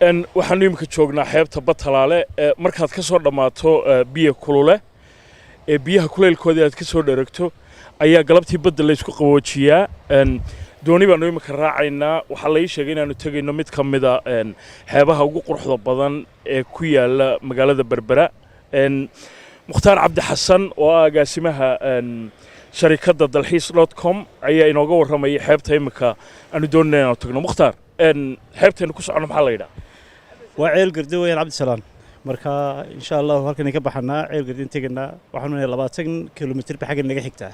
Waxaanu iminka joognaa xeebta Batalaale. Markaad ka soo dhammaato biyo kulule ee biyaha kuleylkoodii aad ka soo dheragto ayaa galabtii badda laysku qaboojiyaa. Dooni baanu iminka raacaynaa. Waxaa la ii sheegay inaanu tegayno mid ka mida xeebaha ugu quruxda badan ee ku yaala magaalada Berbera. Mukhtaar Cabdi Xasan oo ah agaasimaha sharikadda Dalxiis.com ayaa inooga warramayay xeebta iminka aanu doonayna inaanu tagno. Mukhtaar, xeebtaynu ku soconno maxaa la yidhaha? Waa Ceel Gardi weyaan, Cabdisalaam. Marka insha Allahu halkan ka baxanaa, Ceel Gardin teganaa. Waxaanu nahay 20 kilomitir ba xagga naga xigtaa.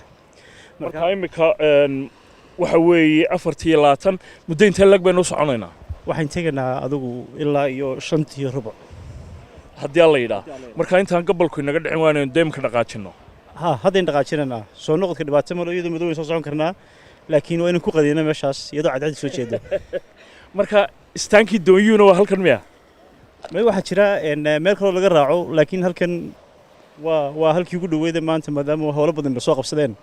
Marka iminka waxa weeye 4:20. Muddo intee lag baynu u soconaynaa? Waxaan teganaa adigu ilaa iyo 5:15. Haddii Alla yidhaah. Marka intaan gabolku inaga dhicin waa inaynu deemka dhaqaajinno. Ha, haddaynu dhaqaajinanaa. Soo noqodka dhibaato malo, iyadoo madow soo socon karnaa, laakiin waa inaan ku qadiyna meeshaas iyadoo cadcadi soo jeeda. Marka istaankii doonyuhuna waa halkan miya? May, waxaa jira meel kaloo laga raaco, laakiin halkan waa halkii ugu dhaweyda maanta, maadaama howlo badan soo qabsadeen,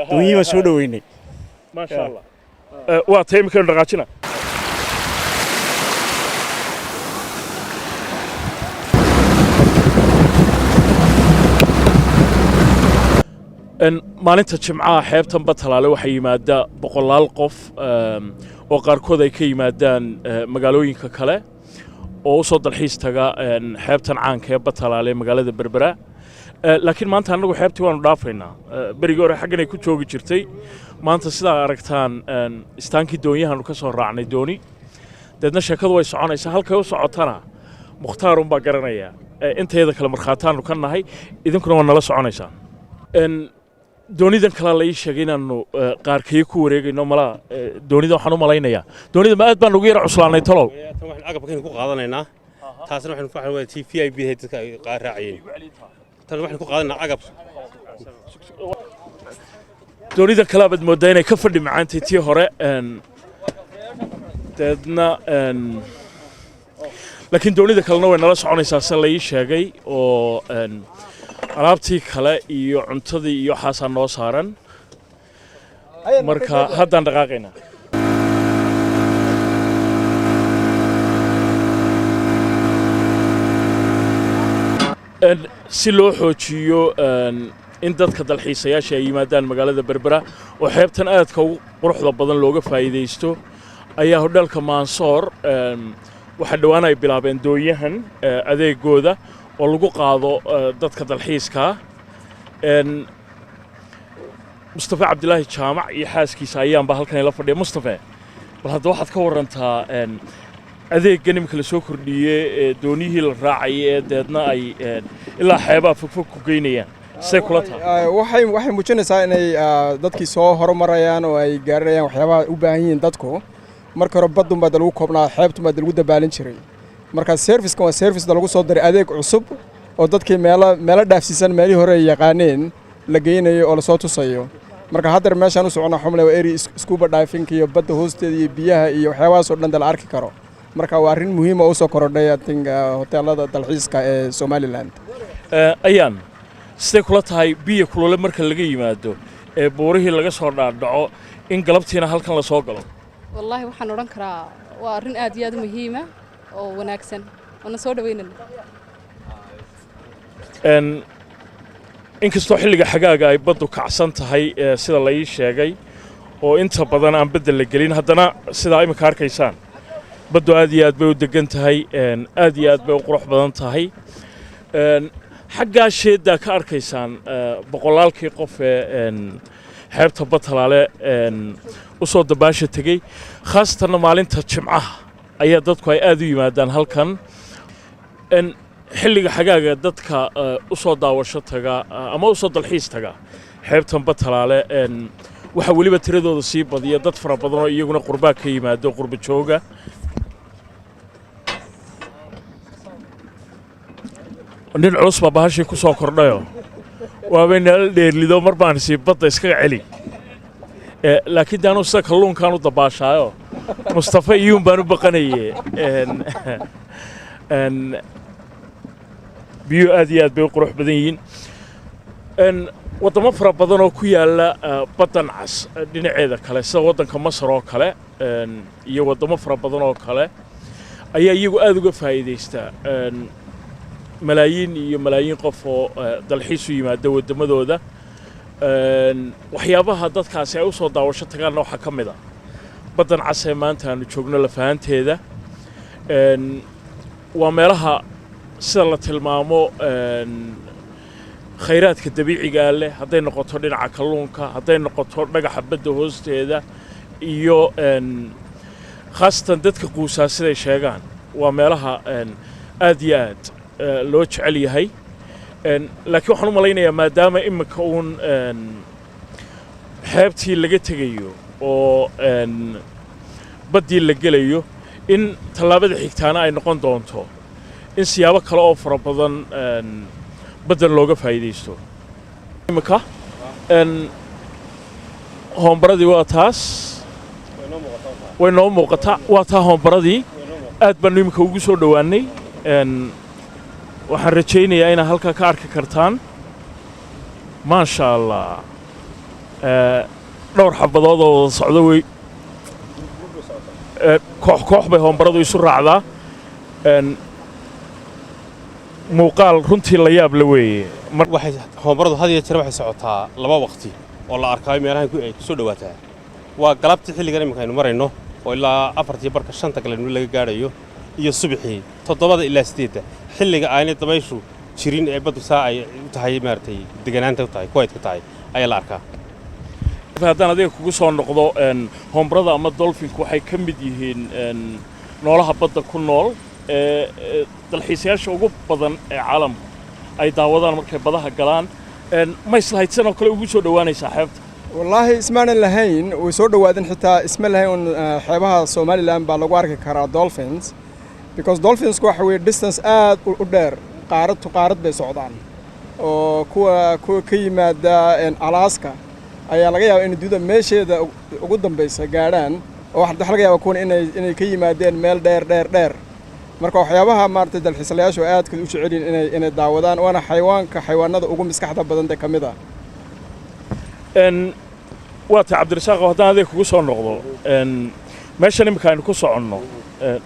doonyihii baan soo dhaweynay. Maasha Allah. Waa tay, iminkaynu dhaqaajina. Maalinta Jimcaha xeebtan Batalaale waxaa yimaada boqolaal qof oo qaarkood ay ka yimaadaan magaalooyinka kale oo u soo dalxiis taga xeebtan caanka ee Batalaale ee magaalada Berbera. Laakiin maanta annagu xeebtii waanu dhaafaynaa. Berigii hore xaggan ay ku joogi jirtay. Maanta sidaa aragtaan istaankii doonyahaanu ka soo raacnay dooni, deedna sheekadu way soconaysaa. Halkay u socotana Mukhtaarun baa garanaya. Intayada kale markhaataanu ka nahay, idinkuna waa nala soconaysaa. Doonidan kalea la ii sheegay inaanu qaarkayo ku wareegayno malaa. Doonida waxaan u malaynayaa, doonida ma aad baan ugu yara cuslaanay talow? Tan waxaan agabkaynu ku qaadanaynaa, taasna waxaynu ku waxaa tii VIP dadka ay raacayeen. Tan waxaynu ku qaadanaynaa agab. Doonida kalea baad mooddaa inay ka fadhi macaantay tii hore. Deedna laakiin doonida kalena way nala soconaysaa se la ii sheegay, oo alaabtii kale iyo cuntadii iyo waxaasaa noo saaran. Marka haddaan dhaqaaqaynaa. Si loo xoojiyo in dadka dalxiisayaasha ay yimaadaan magaalada Berbera oo xeebtan aadka ugu quruxda badan looga faa'iidaysto, ayaa hodheelka Maansoor waxaa dhowaan ay bilaabeen doonyahan adeegooda oo lagu qaado dadka dalxiiskaa. Mustafe Cabdilaahi Jaamac iyo xaaskiisa ayaanba halkan ila fadhiya. Mustafe, bal hadda waxaad ka warrantaa adeeggan iminka la soo kordhiyey ee dooniyihii la raacayay ee deedna ay ilaa xeebaha fogfog ku geynayaan. Say kula tahay? Waxay muujinaysaa inay dadkii soo horumarayaan oo ay gaaranayaan waxyaabaha u baahan yihiin dadku. Marka hore baddun baa lagu koobnaa, xeebtun baa lagu dabaalin jiray. Marka servicekan waa service lagu soo diray, adeeg cusub oo dadkii meelo meelo dhaafsiisan meelihii hore ay yaqaaneen la geynayo oo lasoo tusayo. Marka haddeer meeshaan u socona xumle waa area scuba diving iyo badda hoosteeda iyo biyaha iyo waxyaabahaas oo dhan da la arki karo. Marka waa arrin muhiim oo usoo korodhay, I think, hoteelada dalxiiska ee Somaliland. Ayaan, siday kula tahay biyo kulule marka laga yimaado ee buurihii laga soo dhaadhaco in galabtiina halkan la soo galo? Wallaahi waxaan odhan karaa waa arrin aad iyo aad u muhiima oo wanaagsan, waana soo dhaweynana. Inkastoo xilliga xagaaga ay baddu kacsan tahay, sida la ii sheegay, oo inta badan aan bedel la gelin, haddana sidaa iminka arkaysaan baddu aad iyo aad bay u degan tahay, aad iyo aad bay u qurux badan tahay. Xaggaa sheeddaa ka arkaysaan boqolaalkii qof ee xeebta Batalaale u soo dabaasha tegey. Khaasatanna maalinta Jimcaha ayaa dadku ay aad u yimaadaan halkan. Xilliga xagaaga dadka u soo daawasho taga ama u soo dalxiis taga xeebtan Batalaale waxaa weliba tiradooda sii badiya dad fara badan oo iyaguna qurbaa ka yimaado, qurba jooga. Nin culus baa bahashii ku soo kordhayo, waabay nala dheerlido, mar baan sii badda iskaga celi. Laakiin de anuu sida kalluunkaan u dabaashaayo, Mustafa iyuun baan u baqanaye. Biyuhu aad iyo aad bay u qurux badan yihiin. Waddamo fara badan oo ku yaalla baddan Cas dhinaceeda kale, sida waddanka Masar oo kale iyo waddamo fara badan oo kale, Ayaa iyagu aad uga faa'iidaysta malaayiin iyo malaayiin qof oo dalxiis u yimaada waddamadooda. Waxyaabaha dadkaasi ay u soo daawasho tagaanna waxaa ka mid ah Baddan Cas ee maanta aanu joogno lafahanteeda. Waa meelaha sida la tilmaamo khayraadka dabiicigaa leh, hadday noqoto dhinaca kalluunka, hadday noqoto dhagaxa badda hoosteeda iyo khaasatan dadka quusaa siday sheegaan, waa meelaha aad iyo aad loo jecel yahay. Laakiin waxaan u malaynayaa maadaama imika uun xeebtii laga tegayo oo baddii la gelayo, in tallaabada xigtaana ay noqon doonto in siyaabo kale oo fara badan baddan looga faa'iidaysto. Imika hoombaradii waa taas, way noo muuqataa, waa taa hoombaradii. Aad baanu iminka ugu soo dhowaannay. Waxaan rajaynayaa inaad halkaa ka arki kartaan, maasha Allah, dhowr xabadood oo wada socdo wey. Koox koox bay hoombaradu isu raacdaa. Muuqaal runtii la yaab la weeye. Waxay hoombaradu had iyo jeer waxay socotaa laba waqti oo la arkaayo meelahan ay ku soo dhowaataa. Waa galabtii xilligan iminka aynu marayno oo ilaa 4:30, 5-ta galabnimo laga gaadhayo, iyo subaxii 7-da ilaa 8-da, xilliga aanay dabayshu jirin ee baddu saa ay u tahay, maaragtay, deganaanta u tahay, quiet ka tahay ayaa la arkaa. Haddaan adiga kugu soo noqdo, hoombarada ama dolphinku waxay ka mid yihiin noolaha badda ku nool ee dalxiisayaasha ugu badan ee caalamku ay daawadaan markay badaha galaan. Ma islahayd san oo kale ugu soo dhowaanaysaa xeebta? Wallaahi ismaanan lahayn. Way soo dhowaadeen, xitaa isma lahayn un xeebaha Somaliland baa lagu arki karaa dolphins, because dolphinsku waxa weeye distance aad u dheer, qaarad to qaarad bay socdaan, oo kuwa ka yimaada Alaska ayaa laga yaabaa inay dunida meesheeda ugu dambaysa gaadhaan, oo waxa laga yaabaa kuwan inay ka yimaadeen meel dheer dheer dheer. Marka waxyaabaha, maaragtay, dalxiislayaashu aadka u jecel yihiin inay daawadaan, waana xayawaanka xayawaanada ugu maskaxda badan de ka mid ah. Waa tahay, Cabdirasaaq, oo haddaan adiga kugu soo noqdo, meeshan imika aynu ku soconno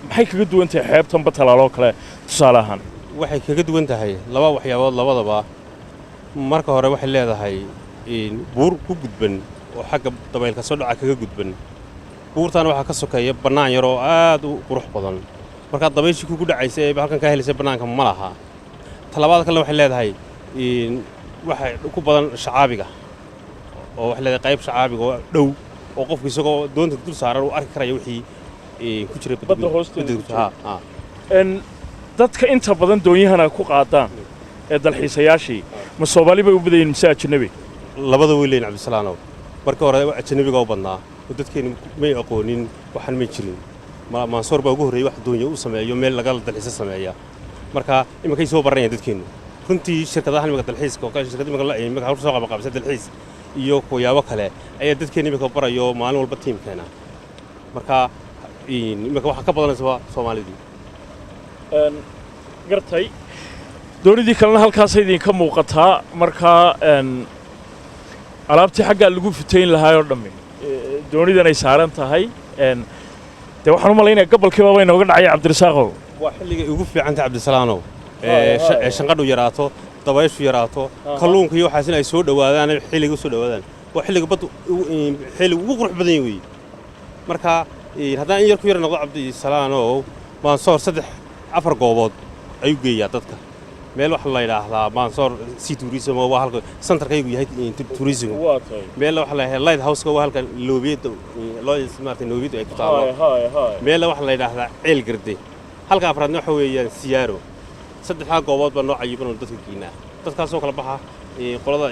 maxay kaga duwan tahay xeebtan Batalaal oo kale, tusaale ahaan? Waxay kaga duwan tahay laba waxyaabood labadaba. Marka hore waxay leedahay buur ku gudban oo xagga dabaylka soo dhaca kaga gudban. Buurtaana waxaa ka sokeeya bannaan yar oo aad u qurux badan. Markaa dabayshii kugu dhacaysa ee halkan kaa helaysa bannaanka ma laha. Talabaad kalena waxay leedahay waxay ku badan shacaabiga, oo waxay leedahay qayb shacaabiga oo dhow oo qofku isagoo doonta dul saaran uu arki karaya wixii ku jira badda hoosteeda ku jira. Ha, ha. Dadka inta badan doonyahana ku qaadaan ee dalxiisayaashii ma Soomaali bay u badan yihiin mise ajnabi? Labada way leeyihin, Cabdisalaanow. Markii hore ajnabiga u badnaa oo dadkeenu may aqoonin, waxaan may jirin. Maansoor baa ugu horreeyey wax doonya u sameeyo, meel laga dalxiiso sameeya. Marka iminkay soo baranayaan dadkeennu runtii shirkadahan imika dalxiiska oo kale, shirkad imika la imika hawsha soo qabaqaabisa dalxiis iyo kuwayaabo kale ayaa dadkeena imika barayo maalin walba tiimkeena. Marka imika waxaa ka badanaysa Soomaalidii. Gartay. Doonidii kalena halkaasay idinka muuqataa. Markaa alaabtii xaggaa lagu futayn lahaayoo dhammi doonidan ay saaran tahay. Dee waxaan u malaynayaa gobolkiiba bay nooga dhacay, Cabdirasaaqow. Waa xilligay ugu fiicantay, Cabdisalaanow, ee shanqadhu yaraato, dabayshu yaraato, kalluunka iyo waxaasina ay soo dhowaadaan, xilliga u soo dhowaadaan. Waa xilliga baddu xilliga ugu qurux badan weeye. Marka haddaan in yar ku yar noqdo, Cabdisalaanow, Maansoor saddex afar goobood ayuu geeyaa dadka. Meel waxaa la yidhaahdaa Maansoor Sea Tourism, oo waa halka centerkaygu yahay tourism. Meelna waxaa la yidhahdaa Light House-ka, waa halka loobiyadda loo, maaragtay, noobiyaddu ay ku taallo. Meelna waxaa la yidhaahdaa Ceel Garde. Halka afraadna waxa weeyaan Siyaaro. Saddexdaa goobood baa noo cayiban oo dadka geynaa. Dadkaasoo kala baxa qolada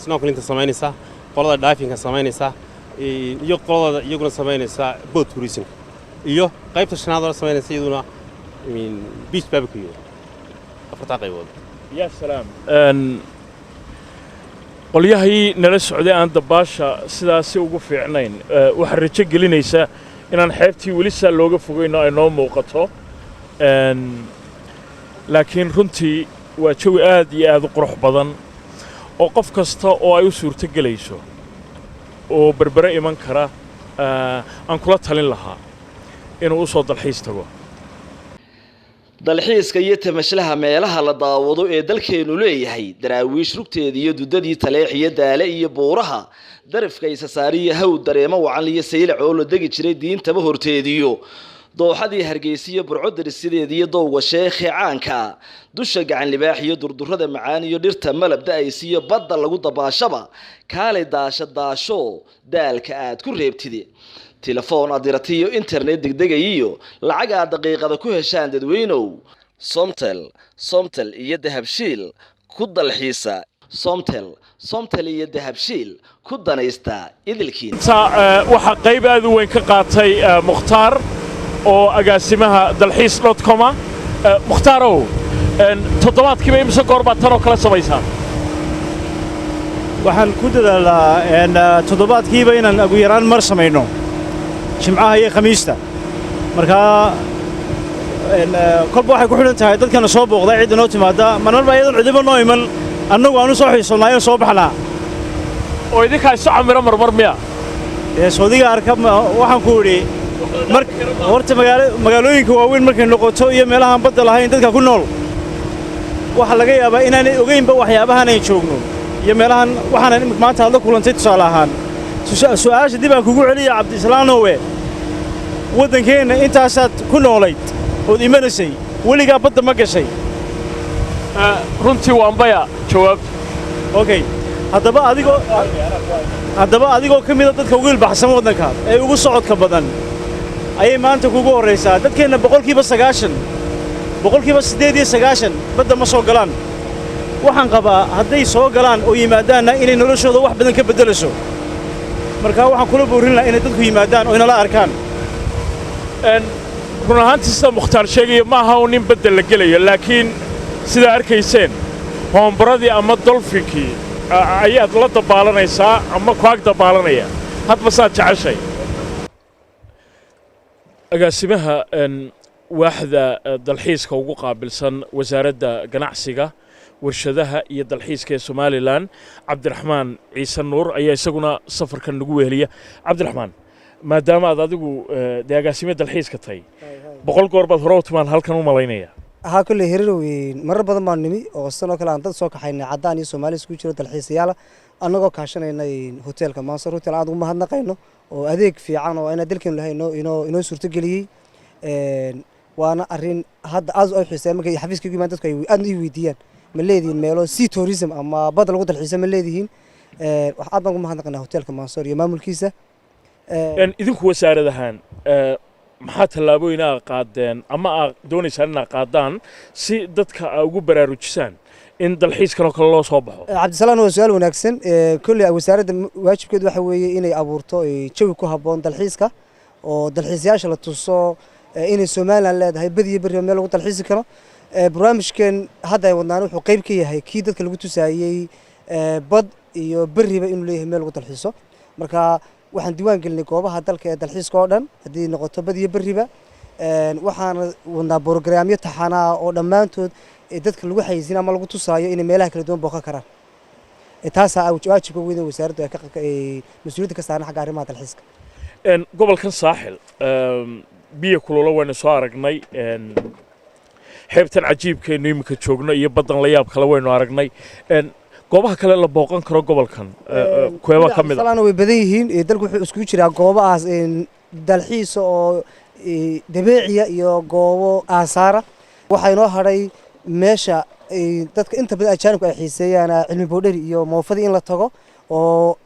snorkelinta samaynaysa, qolada divingka samaynaysa, iyo qolada iyaguna samaynaysa boat tourism, iyo qaybta shanaad oo samaynaysa iyaduna beach barbecue. Afartaa qaybood. Ya salaam! Qolyahii nala socday aan dabaasha sidaasi ugu fiicnayn, waxaa rajo gelinaysa inaan xeebtii weli saa looga fogayno, ay noo muuqato. Laakiin runtii waa jawi aad iyo aad u qurux badan oo qof kasta oo ay u suurto gelayso oo Berbere iman kara aan kula talin lahaa inuu u soo dalxiis tago. Dalxiiska iyo tamashlaha meelaha la daawado ee dalkeenu leeyahay, Daraawiish rugteeda iyo dudadii Taleex iyo Daale iyo buuraha darafka Isasaariyo Haw, dareemo wacan iyo Saylac oo la degi jiray diintaba horteediyo, dooxadii Hargeysa iyo Burco darisideeda iyo dowga Sheekhe caanka, dusha Gacan Libaax iyo durdurada macaan iyo dhirta malab da-aysa iyo badda lagu dabaashaba, kaalay daasha daasho daalka aad ku reebtide. Telefoon aad dirata iyo internet degdegay iyo lacag aad daqiiqada ku heshaan. Dadweynow, Somtel, Somtel iyo Dahabshiil ku dalxiisa. Somtel, Somtel iyo Dahabshiil ku danaysta idilkiin. Waxaa qayb aad u weyn ka qaatay Mukhtaar oo agaasimaha dalxiis.com. Mukhtaarow, toddobaadkiiba imise goor baad tan oo kale samaysaa? Waxaan ku dadaalaa toddobaadkiiba inaan ugu yaraan mar samayno, Jimcaha iyo Khamiista. Markaa kolba waxay ku xidhan tahay dadkana soo booqda, cidda noo timaadda. Marmarba iyadoon cidiba noo iman annagu aanu soo xiisonnaa soo baxnaa. Oo idinkaa isu camiro marmar miya? Dee soodiga arka, waxaan ku idhi mar horta magaalooyinka waaweyn markay noqoto iyo meelahaan badda lahayn, dadka ku nool waxaa laga yaabaa inaanay ogeynba waxyaabahan ay joogno iyo meelahan waxaanan imika maanta aad la kulantay. Tusaale ahaan, su'aasha dib aan kugu celiya, Cabdisalaanowe, waddankeenna intaasaad ku noolayd ood imanaysay, weligaa badda ma gashay? Runtii waan baya jawaabtu. Okay, haddaba adigoo ka mida dadka ugu ilbaxsan waddanka ee ugu socodka badan ayay maanta kugu horraysaa. Dadkeenna 90%, 98% badda ma soo galaan. Waxaan qabaa hadday soo galaan oo yimaadaanna inay noloshooda wax badan ka beddelayso. Marka waxaan kula boorin lahaa inay dadku yimaadaan oo inala arkaan. Run ahaantii, sida Mukhtaar sheegaya, ma aha un in badda la gelayo, laakiin sidaa arkayseen hoombaradii ama dolphinkii ayaad la dabaalanaysaa ama ku ag dabaalanaya, hadba saad jeceshay. Agaasimaha waaxda dalxiiska ugu qaabilsan Wasaaradda Ganacsiga, Warshadaha iyo Dalxiiska ee Somaliland, Cabdiraxmaan Ciise Nuur, ayaa isaguna safarkan nagu weheliya. Cabdiraxmaan, maadaama aad adigu dee agaasime dalxiiska tahay, 100 goor baad hore u timaan halkan u malaynaya. Haa, kolley hirar weyn marar badan baan nimi oo sanoo kale aan dad soo kaxaynay, caddaan iyo Soomaali isku jiro, dalxiisayaala, annagoo kaashanaynay hoteelka Mansar Hotel. Aad ugu mahadnaqayno oo adeeg fiican oo ayna dalkeenu lahayn inoo suurtageliyey. Waana arrin hadda aad ay xiiseeyaan. Markay xafiiska igu yimaadaan, dadku ay aadna ii weydiiyaan: ma leedihiin meelo sea tourism ama badda lagu dalxiisa ma leedihiin? Wax aad baan ugu mahadnaqaynaa hoteelka Mansor iyo maamulkiisa. Idinku wasaarad ahaan maxaa tallaabooyin aa qaadeen ama aa doonaysaan inaad qaadaan si dadka aa ugu baraarujisaan in dalxiiskan oo kale loo soo baxo? Cabdisalaan, waa su-aal wanaagsan. Kolley wasaaradda waajibkeedu waxa weeye inay abuurto jawi ku habboon dalxiiska oo dalxiisayaasha la tuso inay Somaliland leedahay bad iyo berriba meel lagu dalxiisi karo. Barnaamijkan hadda ay wadnaan wuxuu qayb ka yahay kii dadka lagu tusaayey bad iyo berriba inuu leeyahay meel lagu dalxiiso. Marka waxaan diiwaan gelinay goobaha dalka ee dalxiiska oo dhan, haddii noqoto bad iyo berriba. Waxaana wadnaa borogaraamyo taxanaa oo dhammaantood dadka lagu xayeysiin ama lagu tusaayo inay meelaha kala duwan booqan karaan. Taasaa waajibka weyn ee wasaaraddu ay mas-uuliyadda ka saaran xagga arrimaha dalxiiska. Gobolkan Saaxil biyo kulula waynu soo aragnay, xeebtan cajiibkaynu iminka joogno iyo baddan la yaab kale waynu aragnay. Goobaha kale la booqan karo gobolkan kuweeba ka mid a? Salaana way badan yihiin. Dalku wuxuu iskugu jiraa goobahaas dalxiisa oo dabeeciya iyo goobo aasaara. Waxaa inoo hadhay meesha dadka inta badan ajaanibku ay xiiseeyaan, Cilmi Boodheri iyo Moofadii, in la tago oo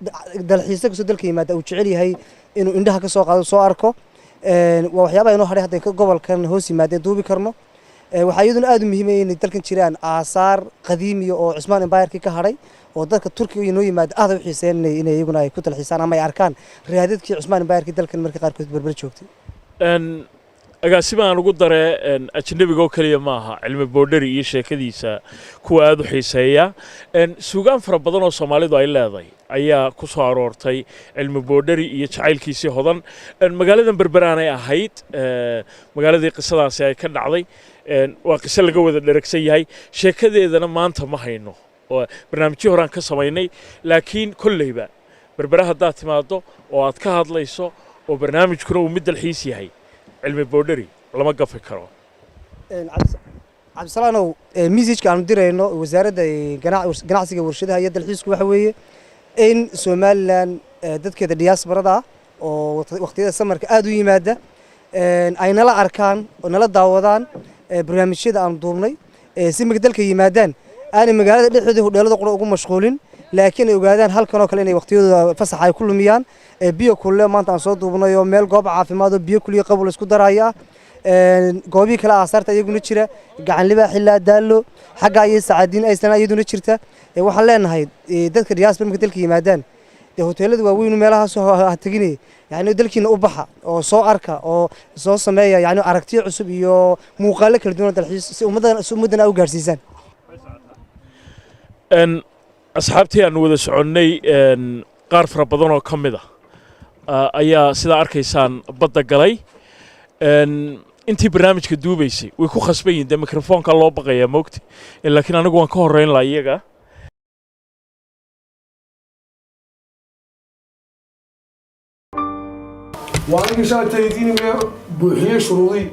dalxiise kastoo dalka yimaada uu jecel yahay inuu indhaha ka soo qaado, soo arko. Waa waxyaabaha inoo hadhay hadda gobolkan hoos yimaadeen duubi karno. Waxaa iyaduna aad u muhiim ah inay dalkan jiraan aasaar qadiimiya oo Cusmaan Empire-kii ka hadhay oo dadka Turkiga inoo yimaada aad u xiiseeyaan inay iyaguna ay ku dalxiisaan ama ay arkaan raadadkii Cusmaan Empire-kii dalkan markii qaarkood Berber joogtay. Agaasima aan ugu daree, ajnabiga oo keliya maaha Cilmi Boodheri iyo sheekadiisa kuwa aad u xiiseeya. Suugaan fara badan oo Soomaalidu ay leedahay ayaa ku soo aroortay Cilmi Boodheri iyo jacaylkiisii Hodan. Magaaladan Berberaanay ahayd magaaladii qisadaasi ay ka dhacday. Waa qiso laga wada dheragsan yahay, sheekadeedana maanta ma hayno oo barnaamijyo horaan ka samaynay, laakiin kolleyba Berbera haddaad timaaddo oo aad ka hadlayso oo barnaamijkuna uu mid dalxiis yahay, Cilmi Boodheri lama gafi karo. Cabdisalaanow, messageka aanu dirayno wasaaradda ganacsiga, warshadaha iyo dalxiisku waxa weeye in Somaliland dadkeeda diasporada ah oo waqtiyada summerka aada u yimaada ay nala arkaan oo nala daawadaan barnaamijyada aanu duubnay, si marka dalka yimaadaan aanay magaalada dhexdeeda hudheelada qura ugu mashquulin, laakiin ay ogaadaan halkan oo kale inay waqtiyadooda fasaxa ay ku lumiyaan. Biyo kulle maanta aan soo duubnay oo meel goob caafimaad oo biyo kuliya qabow la isku daraya, goobihii kale aasaarta iyaguna jira, Gacan Libaax ilaa Daallo xagga iyo Sacaadiin aysan iyaduna jirta. Waxaan leenahay dadka diaspora marka dalka yimaadaan, dee hoteelada waaweyn meelahaas ha teginay, yani dalkiina u baxa oo soo arka oo soo sameeya, yani aragtiyo cusub iyo muuqaalo kala duwan oo dalxiis, si ummaddan aa u gaarsiisaan. Asxaabtii aan wada soconnay qaar fara badan oo ka mid ah ayaa sidaa arkaysaan badda galay. Intii barnaamijka duubaysay way ku khasban yihin, dee mikrofoonka loo baqayaa moogta, laakiin anigu waan ka horreyn lahaa iyaga. Waa anigii shalay taydiinime buuxiyey shuruudii.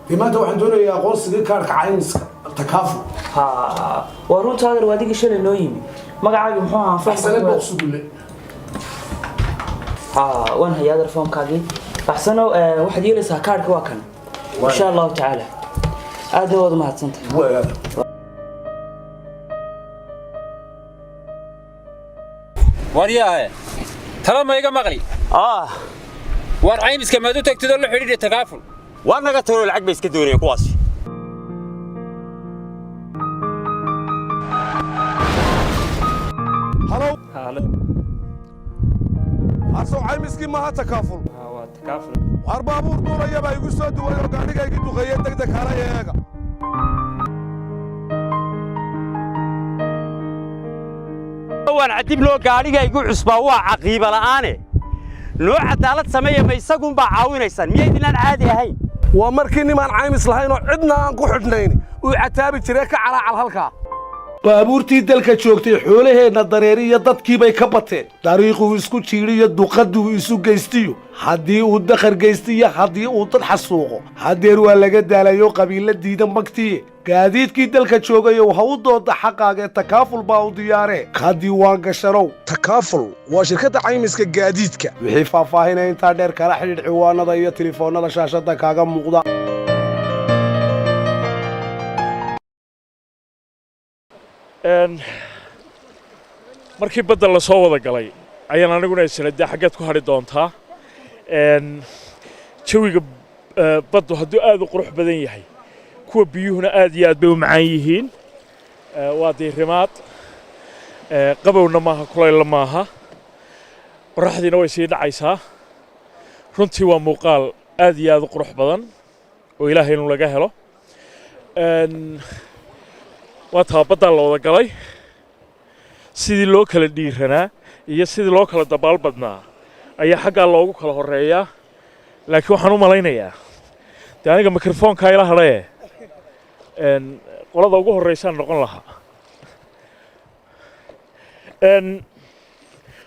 Dee maanta waxaan doonayaa aqoonsigii kaarka caymiska Takaaful. Ha, waa runta adeer, waa adigii shalay noo yimi. Magacaagi muxuu ahaa? Baxsane Booqsugulle. Ha, waan hayaa adeer foomkaagii. Baxsano, waxaad yeelaysaa kaarhka waa kan, insha Allahu tacaala. Aadna waad umahadsantahay. Waryaahe, tala ma iga maqli? Waar caymiska maad u tagtid oo la xidhiidhi Takaaful? Waa naga talo, lacag bay iska doonayeen kuwaasi. Halow, harsow caymiskii maaha Takaaful? Waa Takaaful. Waar baabuur duulaya baa igu soo duway oo gaadhigaygii duqeeye, degdeg hala eega. Waan cadibnoo, gaadhigaygu cusbaa waa caqiiba la'aane. Noo cadaalad sameeya, ma isagunbaa caawinaysaan? Miyaydinaan caadi ahayn? Waa markii nimaan caymis lahayn oo cidna aan ku xidhnayn uu cataabi jiree ka calaacal halkaa. Baabuurtii dalka joogtay xoolaheenna dareeriyo dadkiibay ka bateen, dariiquu isku jiidhiyo, duqadduu isu geystiyo, haddii uu dakhar geystiyo, haddii uu dad xasuuqo, haddeer waa laga daalayo qabiilla diida magtiye. Gaadiidkii dalka joogayow, ha u dooda xaqaagee, Takaaful baa u diyaaree, ka diiwaan gashanow. Takaaful waa shirkadda caymiska gaadiidka. Wixii faahfaahinaya intaa dheer kala xidhiidh ciwaanada iyo tilifoonnada shaashadda kaaga muuqda. Markii badda la soo wada galay ayaan aniguna isla dee xaggeed ku hadhi doontaa. Jawiga baddu hadduu aad u qurux badan yahay, kuwa biyuhuna aad iyo aad bay u macaan yihiin. Waa diirimaad, qabowna maaha, kulaylla maaha, qorraxdiina way sii dhacaysaa. Runtii waa muuqaal aad iyo aad u qurux badan oo Ilaahay inuu laga helo. Waa taa baddaa la wada galay, sidii loo kala dhiiranaa iyo sidii loo kala dabaal badnaa ayaa xaggaa loogu kala horreeyaa. Laakiin waxaan u malaynayaa dee aniga mikrofoonkaa ila hadhaye, qolada ugu horreysaan noqon lahaa.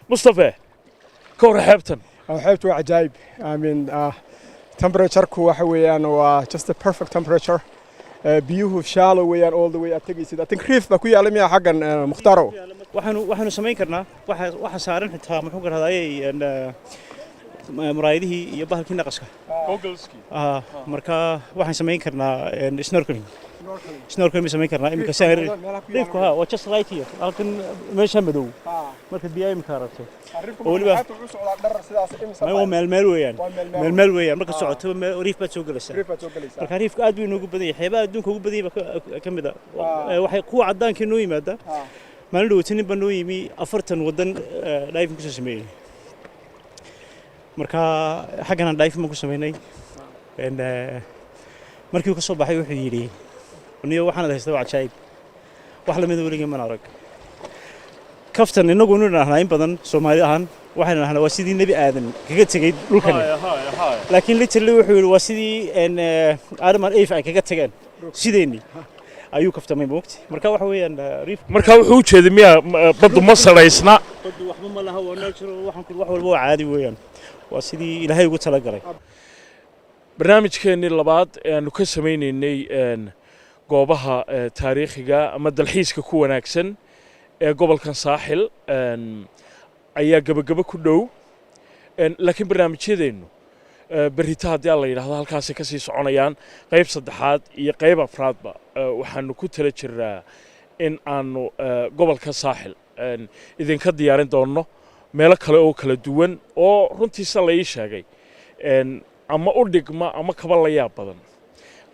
Mustafe, ka hor xeebtan. Xeebtu waa cajaayib. I mean, temperatureku waxa weeyaan waa just the perfect temperature. Biyuhu shallow weeyaan all the way aad tegaysid. I think reef baa ku yaalla miya xaggan, Mukhtaaro? Waxaanu samayn karnaa waxa saaran xitaa, muxuu garahdaayey, muraayadihii iyo bahalkii naqaska. Marka waxaan samayn karnaa snorkeling samayn karnaa iminka sahir. Reefku ha waa just right here, halkan meesha madow marka biyaha iminka aragto oo weliba waa meel meel weeyaan, meel meel weeyaan. Marka socoto reef baad soo gelaysaa. Marka reefku aad buu inoogu badan yahay, xeebaha adduunka ugu badan yahay baa ka mid ah. Waxay kuwa caddaanka inoo yimaada. Maalin dhawata nin baa noo yimi, 40 waddan diving kusoo sameeyey. Marka xaggan aan diving baan ku sameynay. Markii uu ka soo baxay wuxuu yidhi, "Niyo, waxaanad haysta waa cajaayib, wax lamida weligii mana arag." Kaftan innagu inu dhahnaa in badan Soomaali ahaan waxaynu dhahnaa waa sidii Nebi Aadan kaga tegey dhulkani, laakiin literally wuxuu yidhi waa sidii Adam and Eve ay kaga tageen sideennii ayuu kaftamay, moogti. Marka waxa weeyaan reef. Marka wuxuu u jeeday miyaa baddu ma sadhaysna? Baddu waxba ma laha, waa natural, waxaan ku wax walba waa caadi weeyaan, waa sidii Ilaahay ugu talagalay. Barnaamijkeennii labaad ee aanu ka samaynaynay goobaha taariikhiga ama dalxiiska ku wanaagsan ee gobolkan Saaxil ayaa gebagabo ku dhow, laakiin barnaamijyadeennu berrita haddii Alla yidhahdo halkaasay ka sii soconayaan. Qayb saddexaad iyo qayb afraadba waxaanu ku tala jiraa in aanu gobolka Saaxil idinka diyaarin doonno meelo kale oo kala duwan oo runtiisa la ii sheegay ama u dhigma ama kaba la yaab badan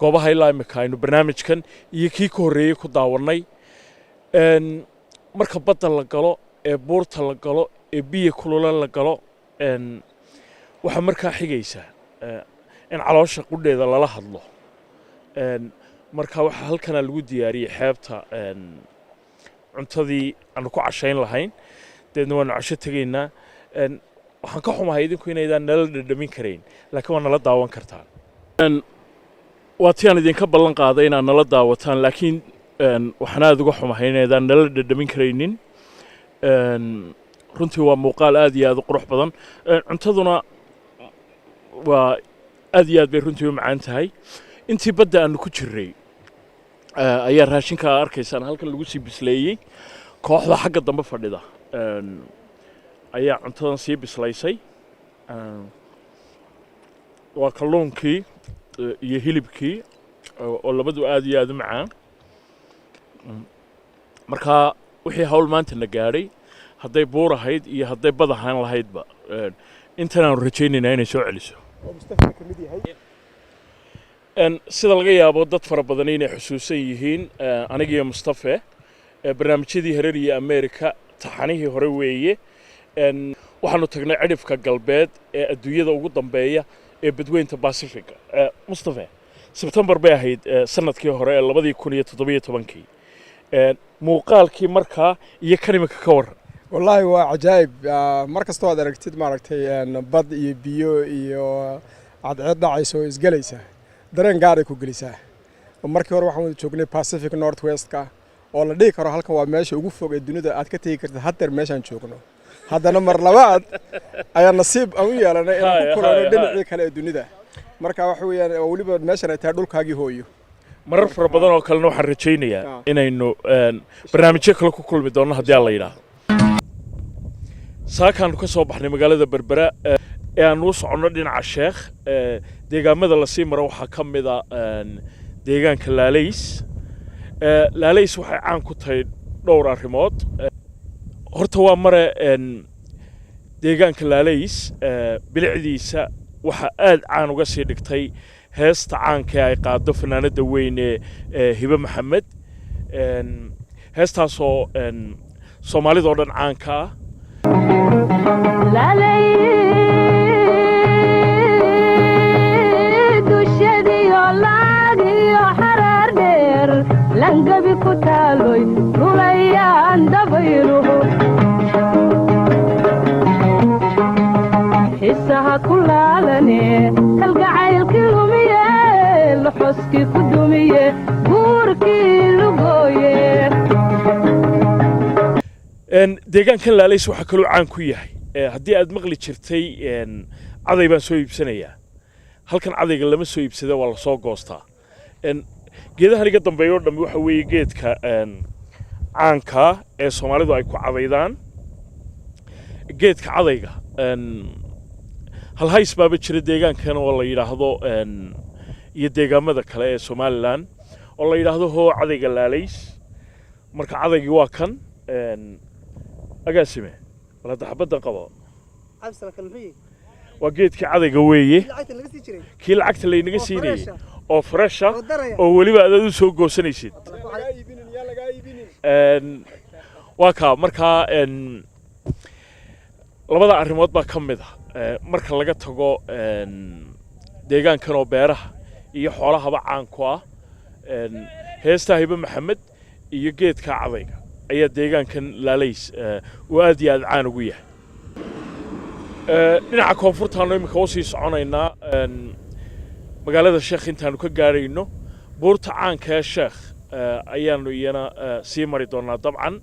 goobaha ilaa imika aynu barnaamijkan iyo kii ka horreeyey ku daawannay. Marka badda la galo ee buurta la galo ee biyo kulula la galo, waxaa markaa xigaysa in caloosha qudheeda lala hadlo. Marka waxaa halkana lagu diyaariyey xeebta cuntadii aanu ku cashayn lahayn, deedna waanu casho tegaynaa. Waxaan ka xumahay idinku inaydaan nala dhadhamin karayn, laakiin waa nala daawan kartaan. Waa tii aan idinka ballan qaaday inaad nala daawataan, laakiin waxaan aada uga xumahay inaydaan nala dhadhamin karaynin. Runtii waa muuqaal aad iyo aad u qurux badan. Cuntaduna waa aad iyo aad bay runtii u macaan tahay. Intii badda aanu ku jirray ayaa raashinka aad arkaysaan halkan lagu sii bisleeyey. Kooxda xagga dambe fadhida ayaa cuntadan sii bislaysay. Waa kalluunkii iyo hilibkii oo labadu aad iyo aad u macaan. Marka wixii hawl maanta na gaadhay, hadday buur ahayd iyo hadday bad ahaan lahaydba, intan aanu rajaynaynaa inay soo celiso. Sida laga yaabo dad fara badan inay xusuusan yihiin, aniga iyo Mustafe barnaamijyadii Herer iyo America taxanihii hore weeye, waxaanu tagnay cidhifka galbeed ee adduunyada ugu dambeeya ee badweynta Pacifica. Mustafe, Sebtembar bay ahayd sanadkii hore ee 2017-kii. Muuqaalkii markaa iyo kan imika ka warran? Wallaahi waa cajaa'ib. Mar kastoo aad aragtid, maaragtay, bad iyo biyo iyo cadceed dhacaysa oo isgelaysa, dareen gaaray ku gelisaa. Markii hore waxaan wada joognay Pacific North Westka, oo la dhihi karo halkan waa meesha ugu fog ee dunida aad ka tegi kartid haddeer meeshaan joogno. Haddana mar labaad ayaa nasiib aan u yeelanay inaan ku kulanno dhinacii kale ee dunida. Marka waxa weeyaan oo weliba meeshan ay tahay dhulkaagii hooyo. Marar fara badan oo kalena waxaan rajaynayaa inaynu barnaamijyo kale ku kulmi doonno haddii Alla yidhaahdo. Saakaanu ka soo baxnay magaalada Berbera ee aanu u soconno dhinaca Sheekh. Deegaamada lasii maro waxaa ka mid a deegaanka Laalays. Laalays waxay caan ku tahay dhowr arrimood. Horta waa mare deegaanka Laalays bilicdiisa waxaa aad caan uga sii dhigtay heesta caanka ee ay qaado fanaanadda weyn ee Hibe Maxamed, heestaasoo Soomaalida oo dhan caanka ah. Dushadiyo laagiyo xaraar dheer langabi ku taaloy rulayaan dabayluhu xisaha ku laalane kalgacaylkii lumiye, loxoskii ku dumiye, guurkii lugooye. Deegaankan Laalays waxaa kaloo caan ku yahay, haddii aad maqli jirtay caday baan soo iibsanayaa, halkan cadayga lama soo iibsada, waa lasoo goostaa. Geedahan iga dambeeya oo dhammi waxa weeye geedka caankaa ee Soomaalidu ay ku cadaydaan, geedka cadayga. Halhays baaba jira deegaankan oo la yidhaahdo iyo deegaamada kale ee Somaliland oo la yidhaahdo hoo cadayga Laalays. Marka cadaygii waa kan. Agaasime, bal hadda xabaddan qabo. Waa geedkii cadayga weeye, kii lacagta laynaga siinayey oo fresh ah oo weliba adaad u soo goosanaysid. Waa kaa. Markaa labada arrimood baa ka mid ah, marka laga tago deegaankan oo beeraha iyo xoolahaba caan ku ah, heestaa Hibe Maxamed iyo geedka cadayga ayaa deegaankan Laalays uu aad iyo aad caan ugu yahay. Dhinaca koonfurtaanu imika usii soconaynaa. Magaalada Sheekh intaanu ka gaarayno, buurta caanka ee Sheekh ayaanu iyana sii mari doonaa dabcan.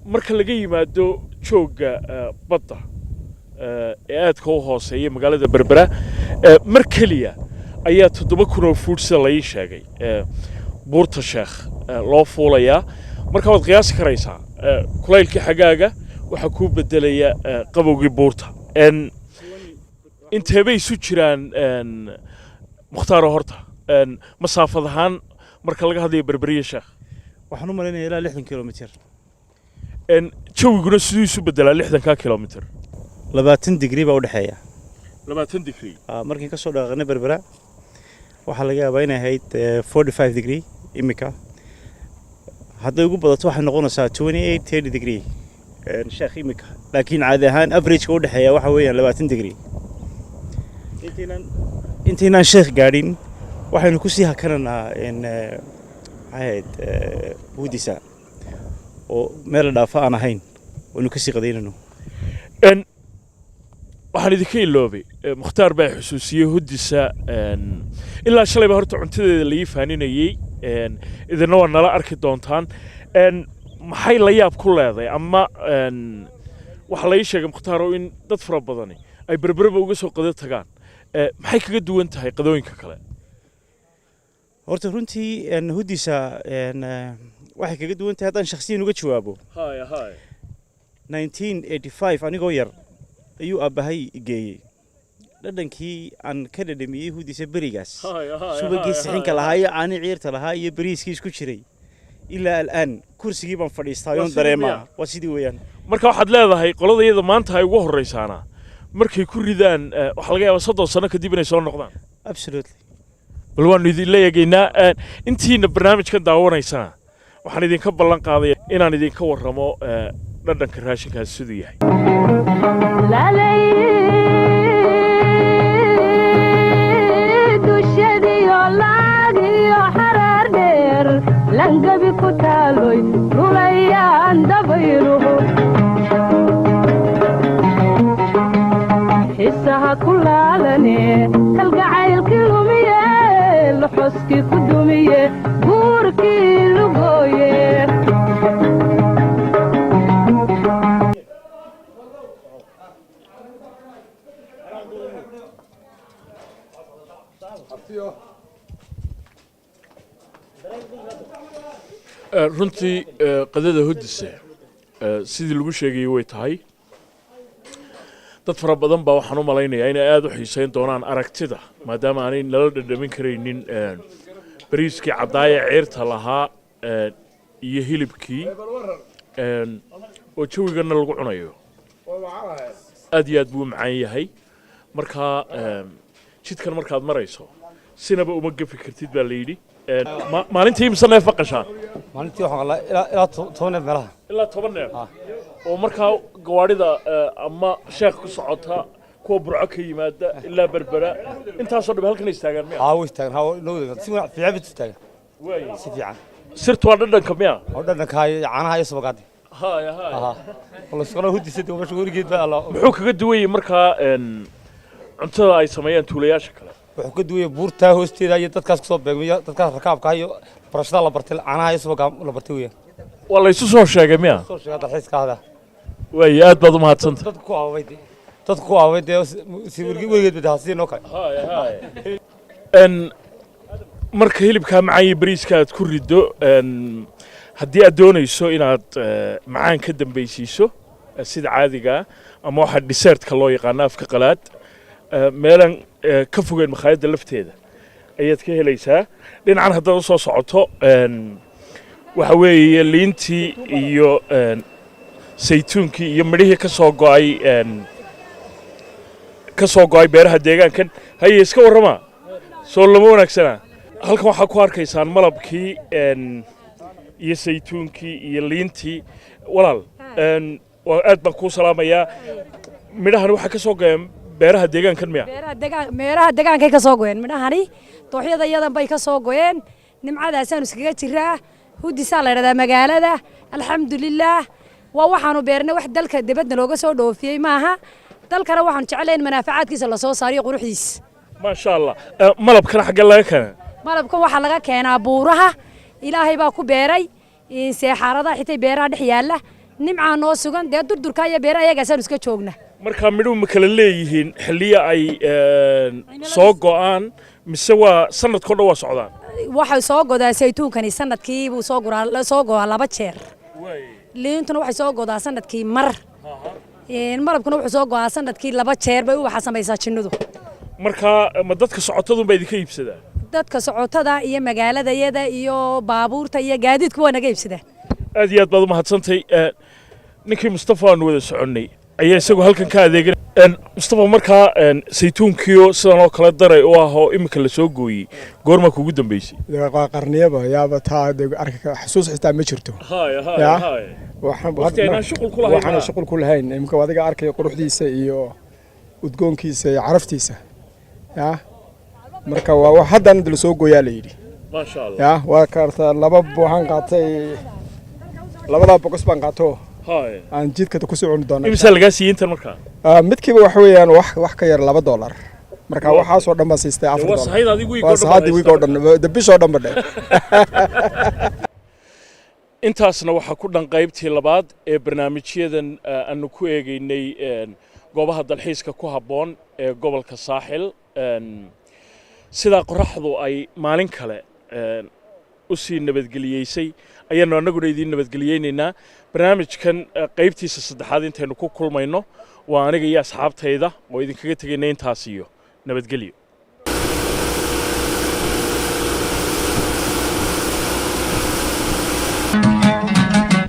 Marka laga yimaado joogga badda ee aadka u hooseeya magaalada Berbera. Mar keliya ayaa 7000 oo fuudh, sida la ii sheegay, buurta Sheekh loo fuulayaa. Marka waad qiyaasi karaysaa, kulaylkii xagaaga waxaa kuu bedelaya qabowgii buurta. Inteebay isu jiraan, Mukhtaaro, horta masaafad ahaan marka laga hadlayo Berberiya Sheekh? Waxaan u malaynayaa ilaa 60 kilomitir. Jawiguna siduu isu bedelaa 60-kaa kilomitir? 20 digrii baa u dhexeeya. 20 digrii? Markiin ka soo dhaqaaqnay Berbera waxaa laga yaabaa inay ahayd 45 degree. Imika hadday ugu badato waxay noqonaysaa 28, 30 degree Sheekh imika, laakiin caadi ahaan average-ka u dhexeeya waxa weeyaan 20 degree. Intaynaan Sheekh gaadhin waxaynu kusii hakananaa maxay ahayd, Hudisa oo meel la dhaafa aan ahayn waynu kasii qadaynayno. Waxaan idinka iloobay, Mukhtaar baa xusuusiyey Hudisa. Ilaa shalayba horta cuntadeeda la ii faaninayey, idina waa nala arki doontaan. Maxay la yaab ku leedahay? Ama waxaa la ii sheegay, Mukhtaaro, in dad fara badani ay Berbereba uga soo qado tagaan. Maxay kaga duwan tahay qadooyinka kale? Horta runtii Hudisa waxay kaga duwan tahay, haddaan shakhsiyan uga jawaabo, haya haya 1985 anigoo yar ayuu aabbahay geeyey. Dhadhankii aan ka dhadhamiyey Hudisa berigaas, Haya, haya, subagii haya, sixinka haya. lahaa iyo caani ciirta lahaa iyo bariiskii isku jiray, ilaa al'aan kursigii baan fadhiistaa Waa yoon sidii dareemaa. miya? Waa sidii weeyaan. Marka waxaad leedahay qolada iyada maanta ay ugu horreysaana markay ku ridaan, waxaa laga yaabaa 30 sano kadib inay soo noqdaan. Absolutely. Bal waanu idinla eegaynaa. Intiina barnaamijkan daawanaysana waxaan idinka ballan qaadaya inaan idinka warramo dhadhanka raashinkaasi siduu yahay. Lalay dushadiyo laagiyo xaraar dheer langabi ku taaloy lulayaan dabayluhu xisaha ku laalane kalgacaylkii lumiye, loxoskii ku dumiye, guurkii lugooye. Runtii qadada Hudise sidii lagu sheegayey way tahay. Dad fara badan baa waxaan u malaynayaa inay aada u xiiseyn doonaan aragtida, maadaama aanay nala dhadhamin karaynin bariiskii caddaaya ceerta lahaa iyo hilibkii oo jawiganna lagu cunayo. Aad iyo aad buu u macaan yahay. Marka jidkan markaad marayso sinaba uma gefi kartid baa la yidhi. Maalintii imse neef ma qashaan? Maalintii waxaan qalaa ilaa 10 neef meelaha. Ilaa 10 neef, oo markaa gawaadhida ama Sheekh ku socota, kuwa Burco ka yimaada, ilaa Berbera, intaasoo dham halkan istaagaan miya? Haa, way istaagan, haa, noo wada si fiican bay istaagan. Waay. Si fiican. Sirtu waa dhadhanka miya? Oo dhadhanka iyo caanaha iyo subagaadi. Haya haya. Aha, wala shaqada Hudisa dee meesha weligeed baa alla. Muxuu kaga duwan yahay markaa cuntada ay sameeyaan tuulayaasha kale? Wuxuu ka duwan yahay buurtaa hoosteeda iyo dadkaas kusoo beegmay iyo dadkaas rakaabka iyo barashada la bartay, caanaha iyo subaga la bartay weeyaan. Waa la isu soo sheegay miya? Soo sheegay dalxiiska hada. Waay, aad baad u mahadsantay. Dadku ku aaway dee, dadku ku aaway dee, si weligeed baa sidii noo kale. Haya haya. Marka hilibkaa macaan iyo bariiska aad ku riddo, haddii aad doonayso inaad macaan ka dambaysiiso, sida caadiga ah ama waxaa dessertka loo yaqaano afka qalaad, meelan ka fogeyn makhaayadda lafteeda ayaad ka helaysaa. Dhinacan haddaad usoo socoto, waxa weeye liintii iyo saytuunkii iyo midhihii ka soo go'ay beeraha deegaankan. Haye, iska warrama, soo lama wanaagsanaa? Halkan waxaa ku arkaysaan malabkii iyo saytuunkii iyo liintii. Walaal, waa aad baan kuu salaamayaa. Midhahan waxaa ka soo go'een beeraha deegaankan miya? Beeraha degaankay ka soo goyeen midhahani, dooxyada iyadan bay ka soo goyeen. Nimcadaasaanu iskaga jiraa. Hudisaa la yidhahdaa magaalada. Alxamdulilaah, waa waxaanu beernay, wax dalka dibadda looga soo dhoofiyey maaha. Dalkana waxaanu jeclayn manaafacaadkiisa lasoo saariyo quruxdiisa. Maasha Allah. Malabkana xagge laga keena? Malabka waxaa laga keenaa buuraha. Ilaahay baa ku beeray seexaaradaha xitay beeraha dhex yaalla. Nimcaa noo sugan dee, durdurka iyo beeraha iyagaasaanu iska joogna. Marka midhuhu ma kala leeyihiin xilliya ay soo go'aan, mise waa sanadkao dhan waa socdaan? Waxay soo godaa saytuunkani sanadkii buu soo guraa, soo go'aa laba jeer. Liintuna waxay soo godaa sanadkii mar. Malabkuna wuxuu soo go'aa sanadkii laba jeer bay ubaxa samaysaa jinnidu. Marka ma dadka socotadun baa idinka iibsadaa? Dadka socotada iyo magaaladayada iyo baabuurta iyo gaadiidku waa naga iibsadaan. Aad iyo aad baad u mahadsantay. Ninkii Mustafa aanu wada soconnay ayaa isagu halkan ka adeegan. Mustafa, markaa saytuunkiyo sidan oo kale daray u ah oo iminka la soo gooyey, goormaa kugu dambeysay? Waa qarniyaba yaaba taa de arki xasuus xitaa ma jirto. Haya. Ya. Haya. Waxaan Waqti aynaan shuqul ku lahayn waxaan maaha. shuqul ku lahayn. Imika adiga arkaya quruxdiisa iyo udgoonkiisa iyo caraftiisa. Ya, marka waa wax haddana la soo gooyaa la yidhi. Maasha Allah. Ya, waa karta laba waxaan qaatay, labadaa bokos baan qaato aan jidka kusoo cuni doona. Imisaa lagaa siiyey intan markaa? Ah, midkiiba waxa weeyaan wax ka yar $2. Marka waxaasoo dhan baan siistay afar Waa dollar. sahaydaadii week oo Waa dhan baad sahayadii week oo dhan, de bishoo dhan ba dhe. Intaasna waxaa ku dhan qaybtii labaad ee barnaamijyadan aanu ku eegaynay goobaha dalxiiska ku habboon ee gobolka Saaxil. Sidaa qorraxdu ay maalin kale u sii nabadgeliyeysay ayaannu annaguna idiin nabadgeliyeynaynaa. Barnaamijkan qaybtiisa saddexaad intaynu ku kulmayno, waa aniga iyo asxaabtayda oo idinkaga tegayna intaas iyo nabadgelyo.